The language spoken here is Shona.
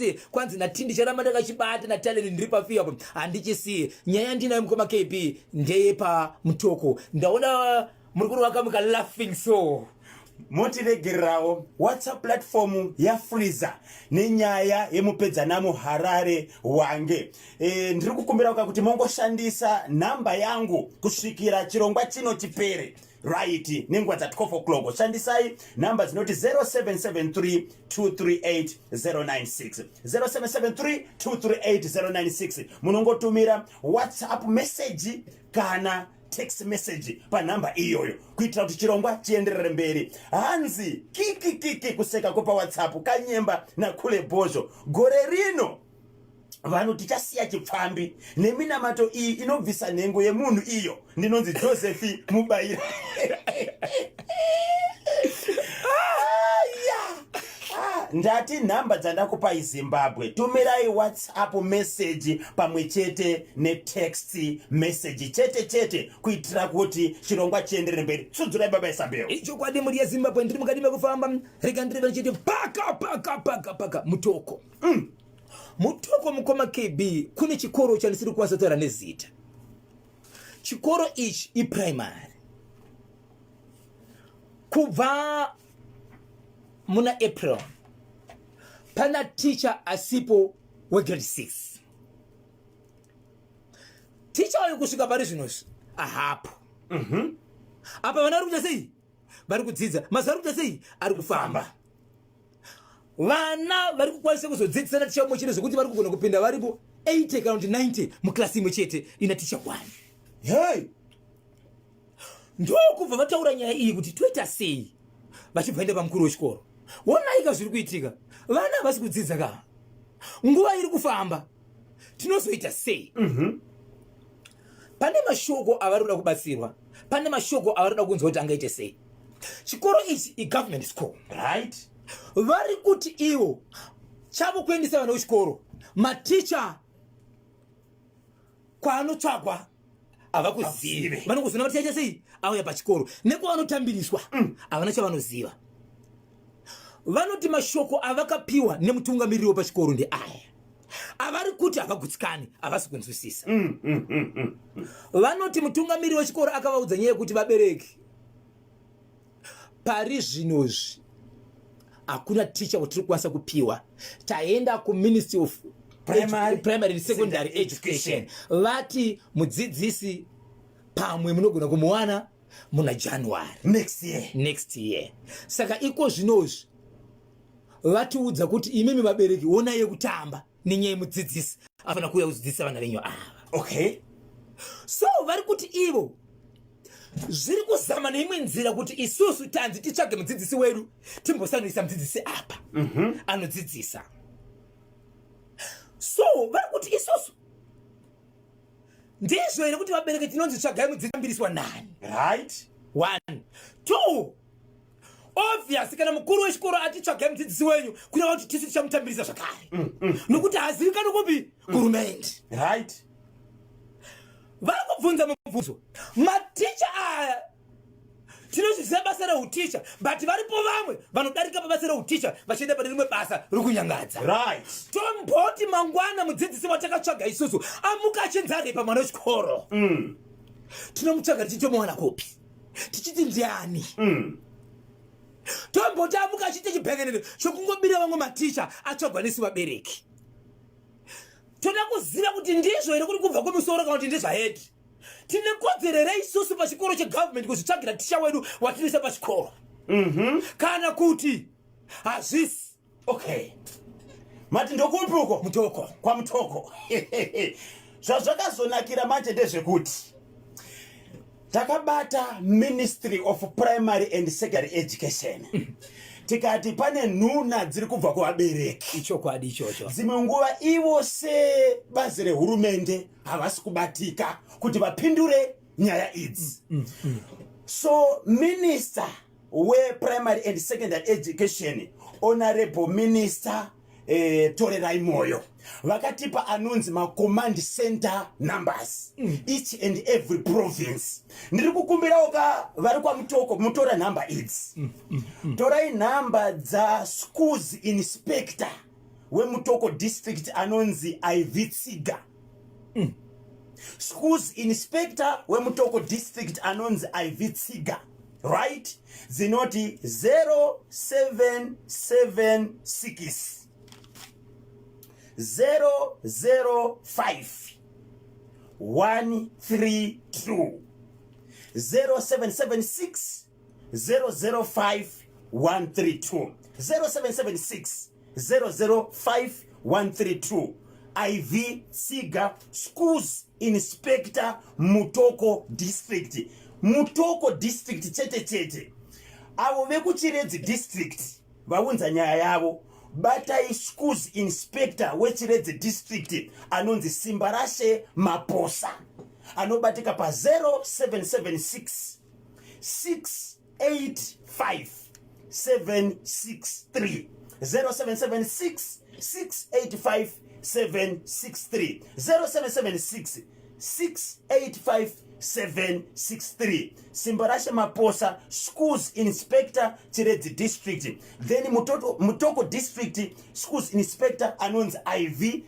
Vese kwanzi nati ndicharamba ndakachibata natalent, ndiri pafiya apo, handichisiye. Nyaya yandinayo, mukoma KB, ndeyepaMutoko. Ndaona muri kuruvaka laughing, so Motiregererawo, WhatsApp platform yafreezer nenyaya yemupedzanamo Harare wange. Ndiri kukumbira ka kuti mongoshandisa nhamba yangu kusvikira chirongwa chino chipere, right? Nenguva dza12 o'clock shandisai nhamba dzinoti 0773 238 096, 0773 238 096. Munongotumira WhatsApp message kana text message panhamba iyoyo kuitira kuti chirongwa chienderere mberi. Hanzi kikikiki, kuseka kwepaWhatsApp. Kanyemba nakule Bhozho, gore rino vanhu tichasiya chipfambi neminamato iyi inobvisa nhengo yemunhu iyo. Ndinonzi Josephi Mubayira. Aya! Ah, ndati nhamba dzandakupai, Zimbabwe, tumirai WhatsApp message pamwe chete netext message chete chete kuitira kuti chirongwa chienderere mberi. Tsudzurai, baba Isabel. Ichokwadi, mhuri yeZimbabwe, ndiri mukati mekufamba. Rega ndireve ndichiti paka paka paka paka Mutoko. Mutoko, mukoma KB, kune chikoro chandisiri kukwanisa kutaura nezita. Chikoro ichi iprimary. Kubva muna April pana ticha asipo wegrade 6. Ticha uyu kusvika pari zvinozvi ahapo. Apa vana vari kuita sei? Vari kudzidza. Mazuva ari kuita sei? Ari kufamba. Vana vari kukwanisa kuzodzidzisana ticha umwe chete, zvekuti vari kugona kupinda varipo 80 kana kuti 90 muklasi imwe chete ina ticha 1. Hey! Ndokubva vataura nyaya iyi kuti toita sei. Vachibva enda pamukuru wechikoro, wonaika zviri kuitika, vana havasi kudzidza ka, nguva iri kufamba, tinozoita sei? Pane mashoko avari kuda kubatsirwa, pane mashoko avari kuda kunzwa kuti angaite sei. Chikoro ichi igovernment school. Vari kuti ivo chavo kuendesa vana kuchikoro, maticha kwaanotsvagwa havakuzivi. Havazivi. Vanongozona kuti aita sei, auya pachikoro, nekwavanotambiriswa havana chavanoziva. Vanoti mashoko avakapiwa nemutungamiriri wepachikoro ndeaya avari kuti havagutsikani, havasi kunzwisisa. Vanoti mutungamiriri wechikoro akavaudza nyaya yekuti vabereki, pari zvinozvi hakuna ticha watiri kukwanisa kupiwa. Taenda kuMinistry of Primary and Secondary Education, vati mudzidzisi pamwe munogona kumuwana muna January next year. Next year. Saka iko zvinozvi vatiudza kuti imimi vabereki onai yekutamba nenyaya yemudzidzisi afana kuuya kudzidzisa vana venyu ava. So vari kuti ivo zviri kuzama neimwe nzira kuti isusu tanzi titsvage mudzidzisi wedu, timbosanduisa mudzidzisi apa anodzidzisa. So vari kuti isusu ndizvo here kuti vabereki tinonzi tsvagai mudzidzisi nani? One, two, obvious, kana mukuru wechikoro ati tsvagai mudzidzisi wenyu, kureva kuti tisu tichamutambirisa zvakare, nokuti haazivikanwi kupi? Kuhurumende. Vari kubvunza mubvunzo. Maticha aya tinozviziva basa reuticha, but varipo vamwe vanodarika pabasa reuticha vachienda pane rimwe basa rokunyangadza. Tomboti mangwana mudzidzisi watakatsvaga isusu amuka achinzi arepa mwana wechikoro, tinomutsvaga tichitomuwana kupi, tichiti ndiani? Tomboti amuka achiita chibhengenene chokungobira vamwe maticha atsvagwa nesu vabereki, toda kuziva kuti ndizvo here kuri kubva kwemusoro kana kuti ndezvahead? Tine kodzero here isusu pachikoro chegovernment kuzvitsvagira ticha wedu watinoisa pachikoro, kana kuti hazvisi? Okay, mati ndokupi uko? Mutoko. KwaMutoko. Zvazvakazonakira manje ndezvekuti takabata Ministry of Primary and Secondary Education, tikati pane nhuna dziri kubva kuvabereki. Ichokwadi ichocho. Dzimwe nguva ivo sebazi rehurumende havasi kubatika kuti vapindure nyaya idzi. So minister weprimary and secondary education, Honorable Minister Torerai Moyo, vakatipa anonzi macommand center numbers each and every province. Ndiri kukumbirawo ka vari kwaMutoko, mutora nhamba idzi. Torai nhamba dzaschools inspector. weMutoko District anonzi Iv Tsiga. Schools inspector weMutoko District anonzi Iv Tsiga, right? Dzinoti 0776 005 132, 0776 005 132, 0776 005 132, Iv Tsiga, schools inspector, Mutoko District. Mutoko District chete chete. Avo vekuChiredzi District vaunza nyaya yavo, batai schools inspector weChiredzi District anonzi Simbarashe Maposa, anobatika pa0776 685 763, 0776 685 763, 0776 685 763, Simbarashe Maposa, schools inspector, Chiredzi District. Then Mutoko District schools inspector anonzi Iv